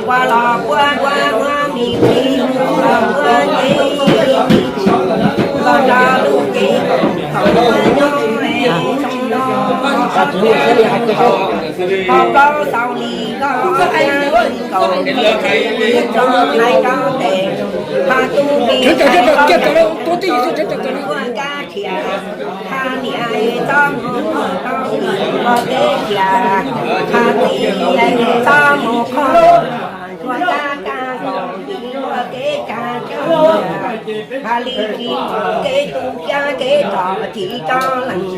Ua los puab duab muab mi plig los puab ces los rau lub cev kaum nyob zoo no, ho plaub xaus li koj thiab kaum tso hais rau tes, ho tub mi hais rau tes, ua nkab khiav, ha niam txob mus kho tau ua teb khiav, ha txiv txob mus kho ua kab kaj kaum txiv ua kev kaj coj, ha li tsis muaj kev tu siab kev txom tsis tso leej,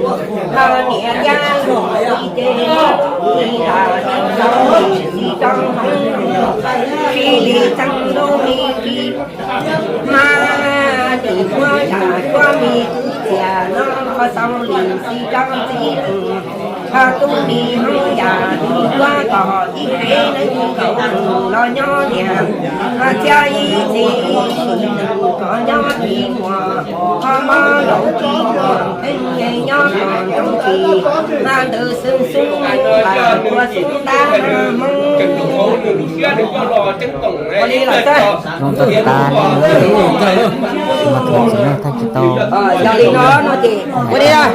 ho niam yab lug li ces lub li los tsis tau li tsis tau hmoov, tsis li txeeb lub li tsis mas tis muab yam suab mi kwv txhiaj no, ho xaus li tsis tau txiv lug, ho tub mi hmoob yam li suab kom ib tsev neeg nkaus los nyob niam, ho txhiab ib txiv neeg kom nyob tsis muaj, ho mob laus tsis muaj, pheej nyob kom ntsoov tsis mas ntawd xwb xwb, ua xwb tab hmoob. Ua li los tag. Zoo tag tas li, mas thaij tsis tau. Yog li no no ces ua li os.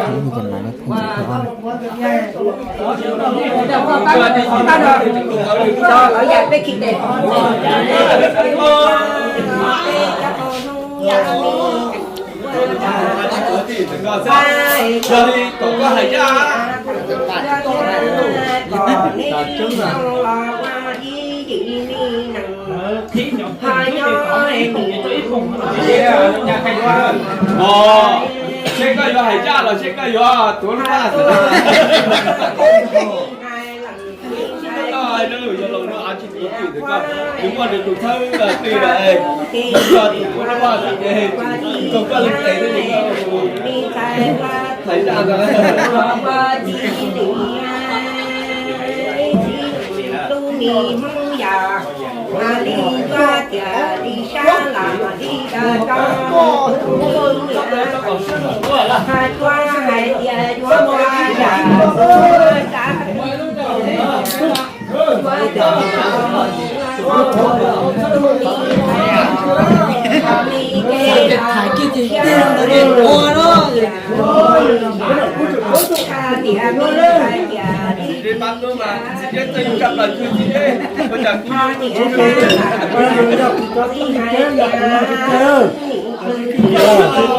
Seb koj yuav hais zaj los seb koj yuav tuav lub vaj xwb. Yuav los no av tsis tuav twm ntawm koj, yuav muaj nws tus thawj twg lawm, yog tus tuav lub vaj xwb ces txog koj leej tes xwb ces koj hais zaj ntawd. Tub mi Hmoob yam, mas li koj tias li sab lam li da rau tus niam, hais tuaj hais tias yuav ua yam ua dab.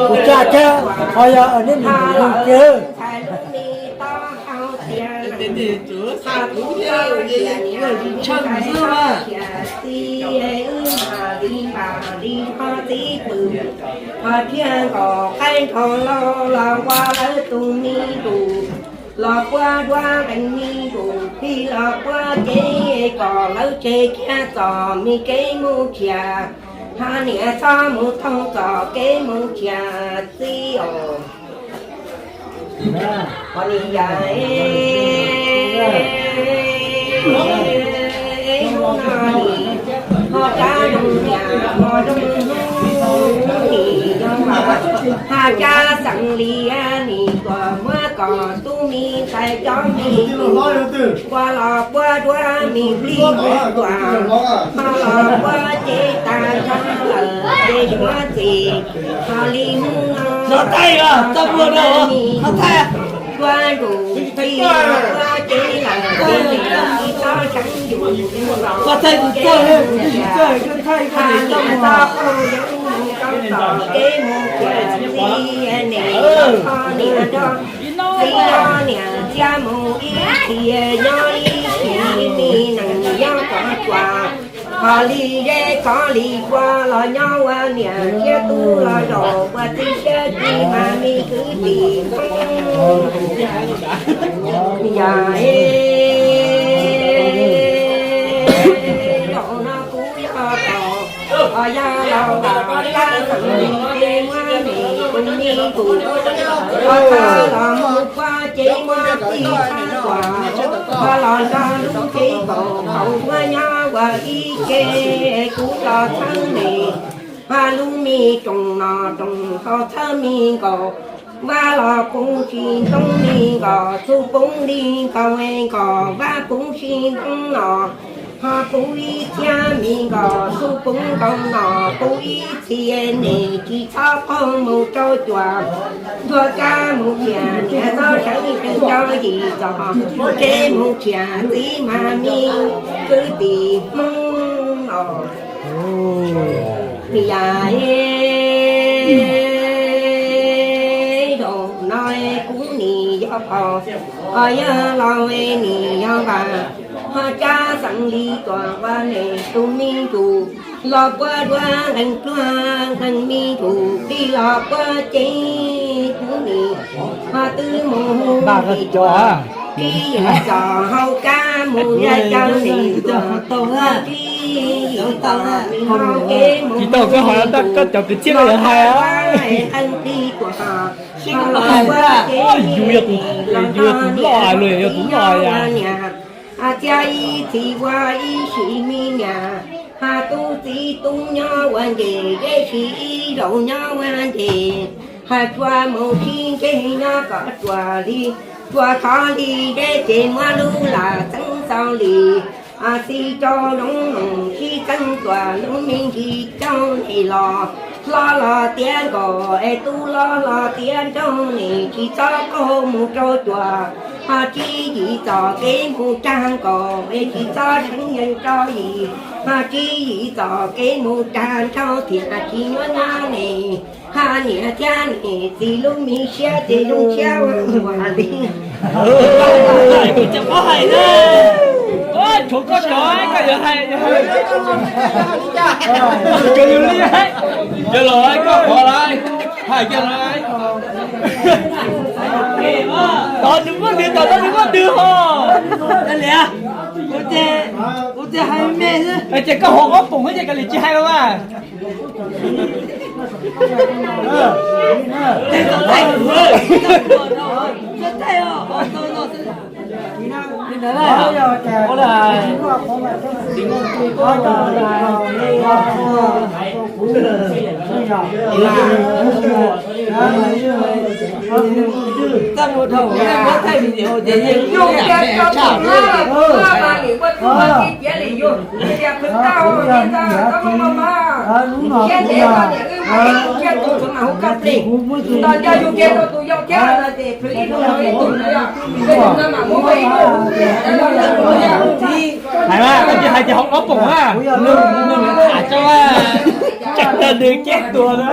Kuv tsa thiab, ho yog nej mus mus kiag. Ho thiaj nkaus qaib nkaus laus los ua lawv tus me ntsuj, los puab duab nqees me ntsuj plig los puab cev kom lawv tseg kiag txom me kev mus khiav, hos niam txhob mus thooj txom kev mus khiav txiv os. Ho li yam hnub no nim ho rab zoo niam ho zoo hnub nim yog mas, haj tsab xeem li nim tuam muab kom tub mi ntxhais cov me ua los puab duab me plig mus tuam, ho los puab cev tas zog lawm ces suav txim. Ho li hnub no, no taij, txaj muag no, ho taij, puab ntuj tij puab cev lawm ces tsis txhob seev yus, txhob txaij tus txaj, tus txaj, txaj, txaj, txaj, txaj, txaj, txaj, txaj, kev mus kuam txiv nim ho niam nrog txiv nrog niam txiab mus ib txhia nyob ib txhia, me nees nyob kov tsuas. Ho li zeb kov li kua los nyob ua niam thiab tub los zaum ua txiv thiab txiv mas me kwv tij Hmoob. Yam zaum no kuv yog tau, ho yog laus tas tas xeem li ces muab nim tus me tus, ho txhaj los mus puab cev muab txij txhaj tuam, ho los nrog lub cev kaum hauv muab nyob Ua ib ce kuv los txhawb ne, ha lub me roos no roos ho txhawb me nkaus, vaj los kuv tsis ntoo me nkaus, txhua poob li nkaus nkaus, vaj kuv tsis ntoo no ho kuv ib txhia me nkaus, txhua poob nkaus no kuv ib txhia ne, tsis txhob qaug mus rau cuam. Ntuag kab mus khiav niam txhob sawv tsees rau yim txos, tsev mus khiav txiv mas me kwv tij Hmoob os. Yam zaum no kuv nim yog pog, ho yog laus nim yog npawg, ho cab xeem li tuam ua ne tus me ntsuj los puab duab nqeeg pluag nqeeg me ntsuj plig los puab cev kuv nim ho twb mus hu li tuam, tsis yog txog hauv kab mus ya caw nim tuam tsis yog txog me hauv kev mus hu li tuam, koj cov kwv txhiaj los yog hais nqeeg plig tuam ho los puab cev yus yog tus, yus yog tus loj luj yog tus loj ya. Txia ib txhis ua ib sim me niam, ha tub txiv tub nyob ua ntej, zeb sis ib zaug nyob ua ntej, ha tsuas mus sib ntseg nyob kom tsuas li, tsuas khov li zeb ces muab lub lam xeeb xaus li, ha xi rau zoov noom sib xeeb tuam lub me ntsis coob li los, hlob los tiav nkaus es tub hlob los tiav nraug ne, tsis txhob qaug mus rau cuam, ho tsis yim txog kev mus rag nkaus es tsis txhob seev yees rau yim, ho tsis yim txog kev mus rag nraug thiab tsis nyuaj nyab ne, ha niam thiab niam txiv lub me siab ces zoo siab ua li. Tshuav koj cov koj yuav hais, yog li, yog los koj qhuav lawm, hais kiag lawm. Tos nws muab nws, tos nws muab nws ho. Kuv tias hais me xwb. Ces koj haus ob poom xwb ces koj li tsis hais los mas. Hais mas, koj tsis hais ces haus ob poom na. Tsam tag nws cab tuag na.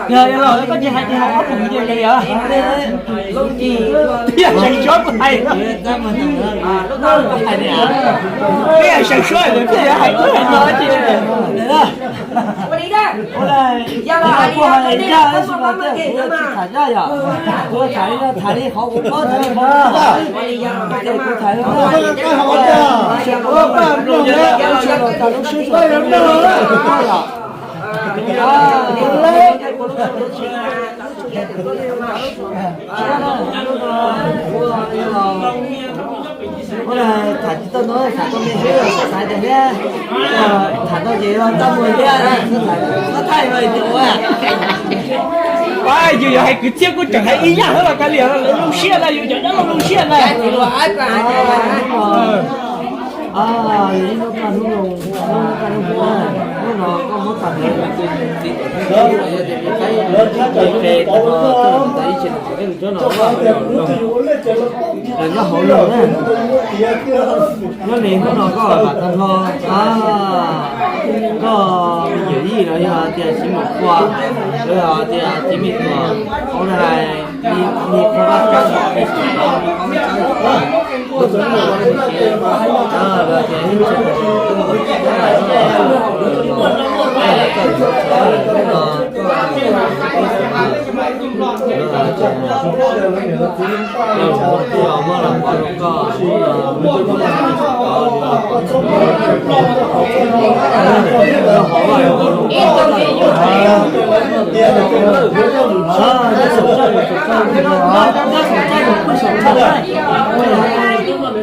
Yog los koj tsis hais ces haus ob poom ces li os. Twb yog seev suab kuv hais, twb yog seev suab thiaj yuav hais kuv hais no ces. Kuv hais zaj tab sis mas kuv tsis tham zaj yom. Kuv tham li zaj, tham li qhov kuv paub, tham li qhov kuv paub, ces kuv tham li zaj. Sawv daws pab mloog na, sawv daws tham lub sib tham lub sib tham lub sib tham yom. Ua li tham tsis tau no, tham tau me xwb, xav tias thiab, tham tau ces txaj muag thiab, txhob thaij no ces ua. Yus yog hais kwv txhiaj kuj tseem hais ib yam thiab los kav liam, lawv zoo siab na, yus cov dab laug zoo siab na. Hnub no koj muab tham ntawd, tus txiv tub yog tias kuv qe tau ib tse tus txiv tub no los nyob hauv lawm na. Nyob li hnub no koj lam tag nrho, koj yawm yij los yog tias txiv mus qhua, los yog tias txiv me tuam, hauv no hais li qhua vaj tsab, los tias ib tse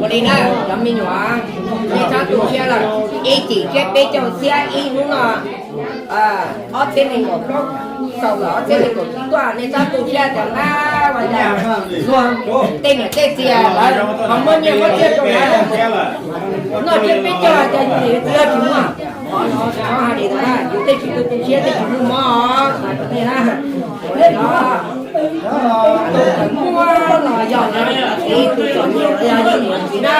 Ua li na, cov me nyuam, nej txhob tu siab lawm, ib cim siab peb caug txhiab ib hnub no, ob txhiab nees nkaum plaub, txaus kom ob txhiab nees nkaum tsib tuaj, nej txhob tu siab tias na, ua cas tej niam tej txiv lawv ho muab nyiaj muab txiaj rau lawv, noj tsiab peb caug ces yus txiv tsis muaj, qhov no tsis txhob hais li ntawd na, yus tej tsis tu tu siab tej tsis muaj mob os, nej na, muaj los yog tus txom nyem los yog yus niam yus txiv na.